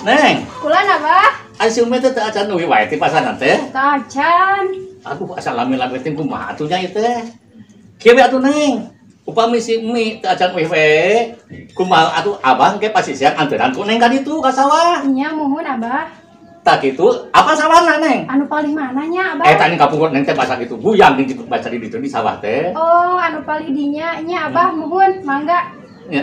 Neng. Kula Abah. Ai si Umi teh teu acan uih wae ti pasaran teh. Teu acan. Aduh asa lami-lami teh kumaha atuh nya ieu teh. Kieu we atuh Neng. Upami si Umi teu acan uih we, kumaha atuh abah engke pasisian anteran ku Neng ka ditu ka sawah. Nya muhun Abah. Tah kitu, apa sawahna Neng? Anu palih mana nya Abah? Eta ning kapungkur Neng teh basa kitu buyang ning baca di ditu di sawah teh. Oh, anu palih dinya nya Abah muhun, mangga. Nya.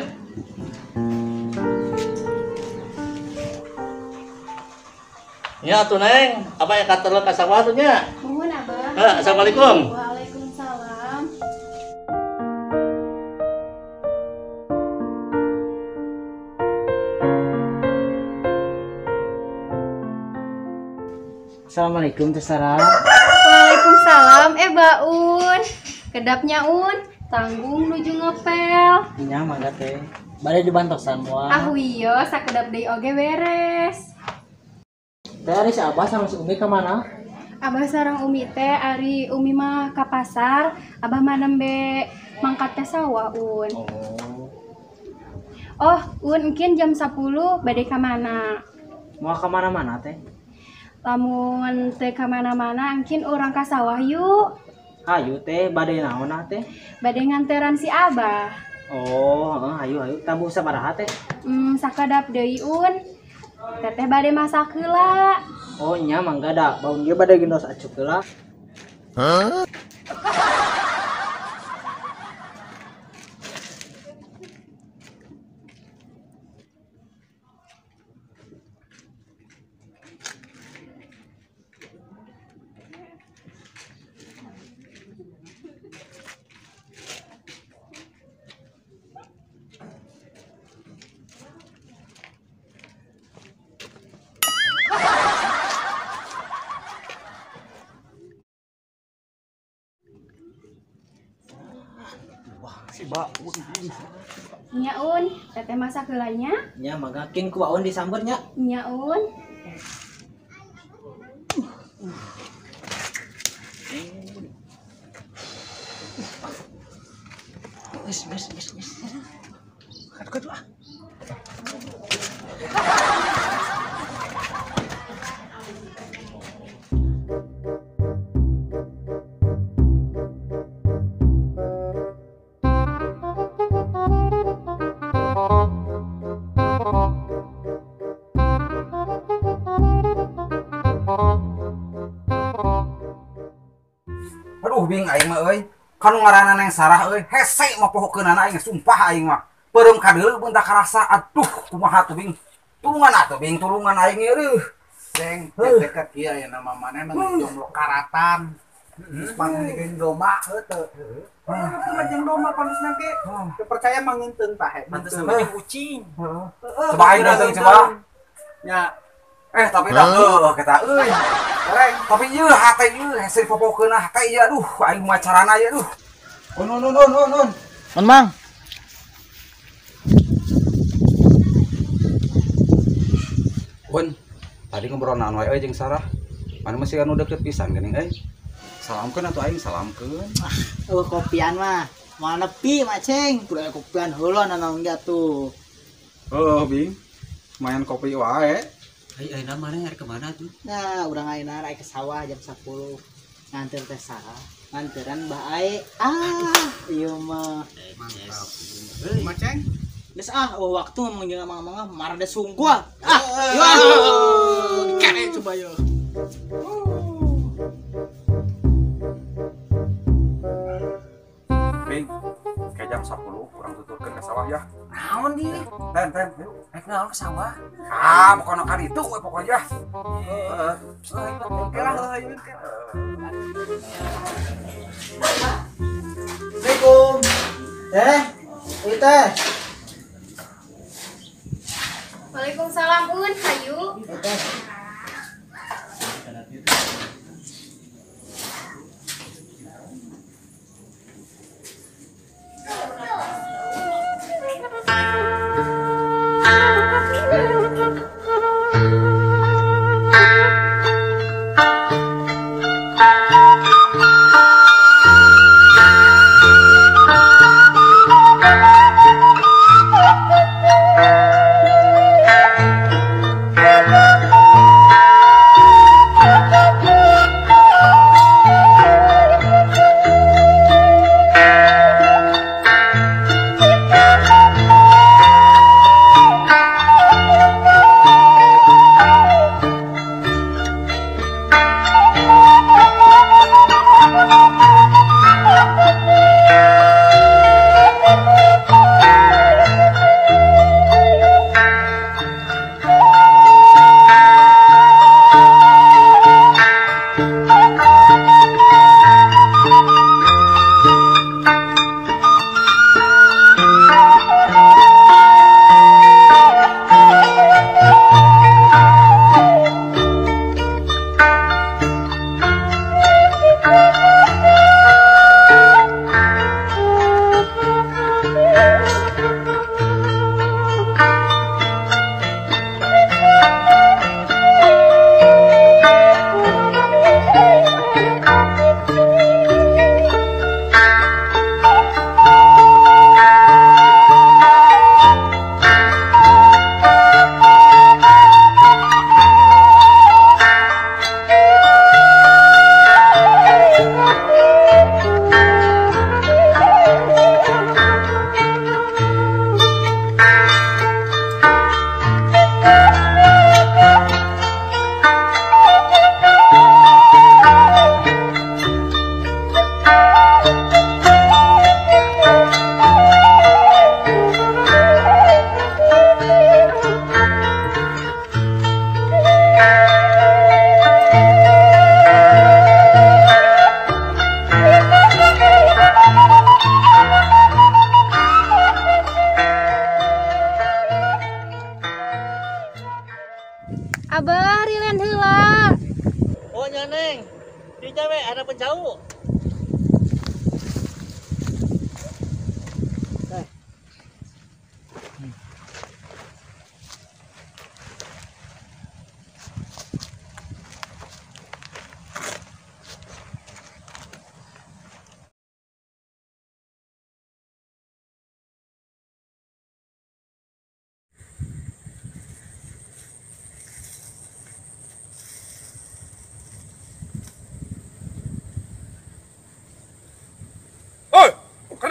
Nya atuh Neng, abah ya katerleu ka sawah tuh nya. Muhun Abah. Heh, assalamualaikum. Waalaikumsalam. Assalamualaikum Teh Sarah. Waalaikumsalam. Baun. Kedapnya Un, tanggung nuju ngepel. Nya mangga teh. Bade dibantosan moal. Ah wiyo, sakedap deui oge beres. Teh ari si Abah sama si Umi ka mana? Abah sareng Umi teh ari Umi mah ka pasar, Abah mah nembe mangkat teh sawah Un. Oh. Oh, Un engkin jam 10 bade ka mana? Moal ka mana-mana teh? Lamun teh ka mana-mana engkin urang ka sawah yuk. Hayu teh bade naon teh? Bade nganteran si Abah. Oh, heeh, hayu hayu. Tabuh sabaraha teh? Sakedap deui Un. Teteh bade masak heula. Oh nya mangga da, baun ge bade gendos acuk heula. Hah? Si Baun. Nya Un, teteh masak heula nya. Nya mangga kin ku Baun disamber nya. Nya Un. Wis wis wis wis. Kadu-kadu ah. Aduh bing aing mah euy. Kanu ngaranna Neng Sarah euy, hese mah pohokeunana aing sumpah aing mah. Peureum kadeuleu beun tak karasa. Aduh kumaha tuh bing. Tulungan atuh bing, tulungan aing ieu euy. Seng, teh ka kieu aya nama maneh mah jomblo karatan. Geus panggil domba heuh teu. Heeh, jeung domba pantes ge. Teu percaya mangeunteung tah. Pantes mah jeung ucing. Heeh. Coba aing dateng coba. Nya. Tapi dah heuh kita euy. Tapi ieu hate ieu hese dipopokeun hate ieu aduh aing mah carana ieu aduh. Un un un un un. Un Mang. Un, tadi ngobrol naon wae euy jeung Sarah. Mana masih anu deket pisan geuning euy. Salamkeun atuh aing salamkeun. Ah, eueuh kopian mah. Moal nepi mah ceng, kudu aya kopian heula naon ge atuh. Heuh, Bing. Lumayan kopi wae. Ai ayeuna maneh arek ka mana tuh? Nah, urang ayeuna arek ke sawah jam 10. Nganter teh Sarah, nganteran Mbah Ae. Ah, ieu mah. Mantap. Maceng. Geus ah, waktu ngomong jeung amang-amang marada sungguh. Ah, yo ah. Kene coba yo. Bing, kayak jam 10 kurang tuturkeun ka sawah ya. Naon di? Ten, ten, ayo. Rek naon ke sawah? Ah, pokoknya kan itu we pokoknya. Heeh. Oke lah, ayo. Assalamualaikum. Ieu teh. Waalaikumsalam Un, hayu. Teh.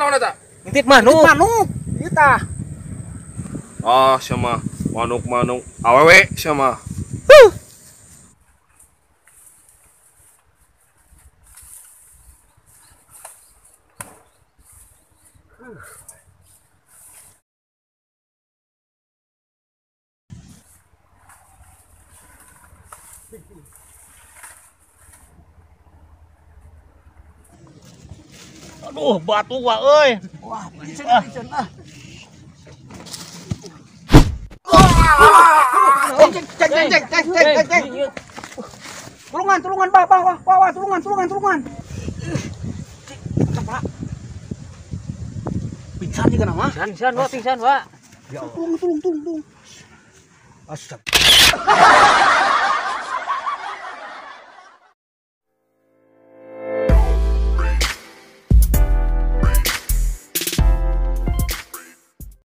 naon eta? Ngintip manuk. Manuk. Ieu tah. Ah, sama manuk-manuk awewe sama. Huh. Aduh, batu wah euy. Wah, pingsan ah. Cek cek cek cek cek. Tulungan, tulungan, bah, bah, wah, wah, tulungan, tulungan, tulungan. Cek, Pak. Pingsan juga nama. Pingsan, Wak, pingsan, Wak. Tulung, tulung, tulung, tulung. Astaga.